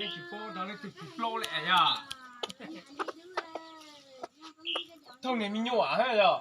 Tsis paub rau leej twg tsis plaub li yog. Thooj niag me nyuam yog.